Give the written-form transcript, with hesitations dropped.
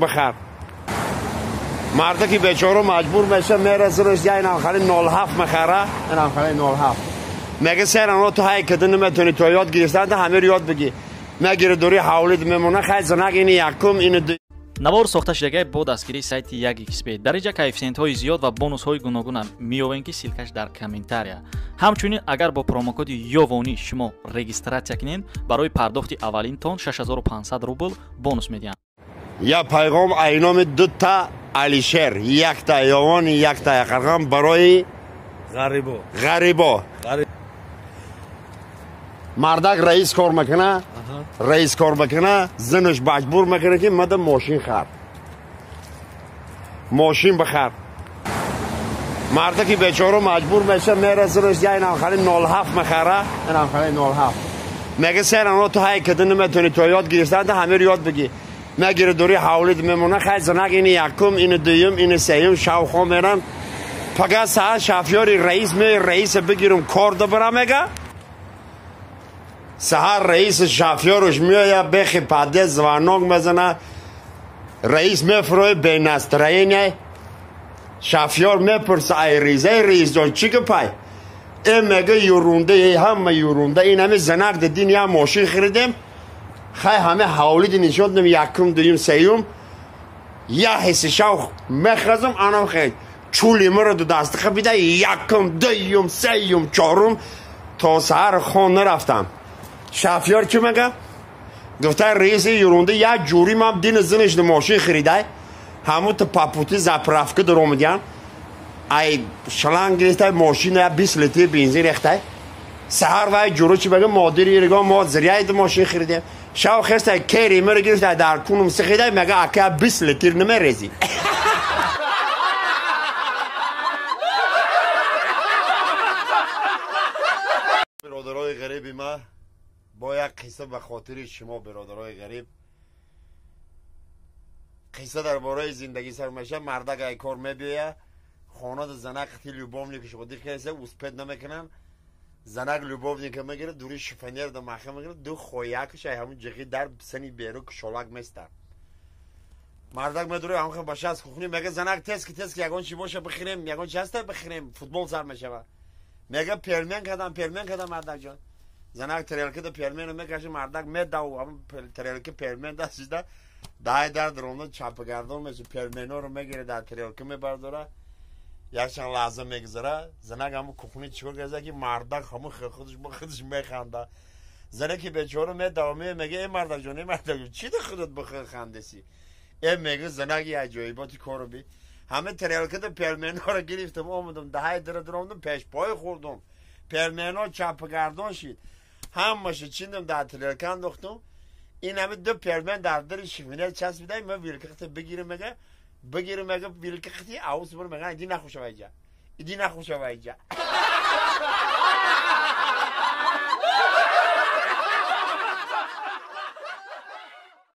Бихар. Марде ки бечора маҷбур меша мерасираш я инам хали 07 мехара, инам хали 07. Мега серано ту ҳай кида наметони то ёд гирифтан та ҳамир ёд бигӣ. Мегири дури ҳавлид мемона хай занак ини якум ини ду. Навор сохта шудагай бо дастгирии сайти 1xb. Дар инҷа коэффисиентҳои зиёд ва бонусҳои гуногуна меёбем, ки ссылкаш дар комментария. Ҳамчунин агар бо промокоди Ёвонӣ шумо регистратсия кунед, барои пардохти аввалинтон 6500 рубл бонус медиҳанд. Я пайғом айноми дута Алишер, якта Ёвон, якта Яқарған барои ғарибо. Ғарибо. Мардак раис кор мекуна, раис кор мекуна, занаш маҷбур мекуна ки мада мошин хар. Мошин бихар. Марде ки бечора маҷбур меша мерасираш я инам хали 07 мехара, инам хали 07. Мега серано ту ҳай кида наметони то ёд гирифтан та ҳамир ёд бигӣ. Мегири дури ҳавлид мемона хай занак ини якум, ини дуюм, ини сеюм шавхо меран. Пага саат шафёри раис меи раиса бигирум кор добара мега. Саҳар раиси шафёрш меоя бехи паде звонок мезана. Раис мефурои бе настроение. Шафёр мепурса ай раис, эй раис ҷон чӣ гапай? Э мега юрунда, эй ҳама юрунда, ин ҳами занак дидин я мошин хиридем. Хай ҳаме ҳавлиди нишон дидем якум, дуюм, сеюм. Я ҳисси шав мехазам анам хел. Чули маро ду дастиха бида якум, дуюм, сеюм, чорум то саҳар хон нарафтам. Шафёр чӣ мега? Гуфта раиси юрунда як ҷурӣ ман дини зинаш мошин харидай. Ҳамун ту папути заправка даромадян. Ай шланг гирифтай мошин я 20 литр бензин рехтай. Саҳар вай ҷуру чӣ мега? Модири иргон мо зряй ду мошин харидем. Шав хестай кери маро гирифтай дар кунум сихидай мега ака 20 литр намерезӣ. Бародарои ғариби ма бо як қисса ба хотири шумо бародарои ғариб. Қисса дар бораи зиндагӣ сар меша. Мардак ай кор мебиёя, хонада занак қити любовникаш одӣ кеса успед намекунанд. Занак любовника мегирад, дури шифонер да маха мегирад, ду хоякаш ай ҳамун ҷиғи дар сани беру кушолак места. Мардак медури ҳамха баша аз кухни мега занак тез ки тез ки ягон чи боша бихӯрем, ягон чи ҳаста бихӯрем, футбол сар мешава. Мега пельмен кардам, пельмен кардам мардак ҷон. Занак тарелка да пельмено мекаши, мардак медав, ҳамун тарелка пельмен дастида, дай дар даромда чапагардон меша, пельменоро мегире дар тарелка мебардора. Якчанд лаҳза мегузара, занак ҳамун кухни чикор карда ки мардак ҳамун худаш ба худаш механда. Занаки бечора медава мега э мардак ҷон, э мардак ҷон, чӣ да худат ба худ хандеси? Э мега занаки аҷоиботи корро би. Ҳама тарелкада пельменоро гирифтам, омадам, даҳаи дара даромдам, пешпой хӯрдум. Пельмено чапагардон шид. Ҳамаша чиндам дар тарелка андохтум. Ин ҳами ду пельмен дар дари шифонер часпидай, ман вилка қити бигирам мега, бигирам мега вилка қити авус бур мега, иди нахӯшава иҷа. Иди нахӯшава иҷа.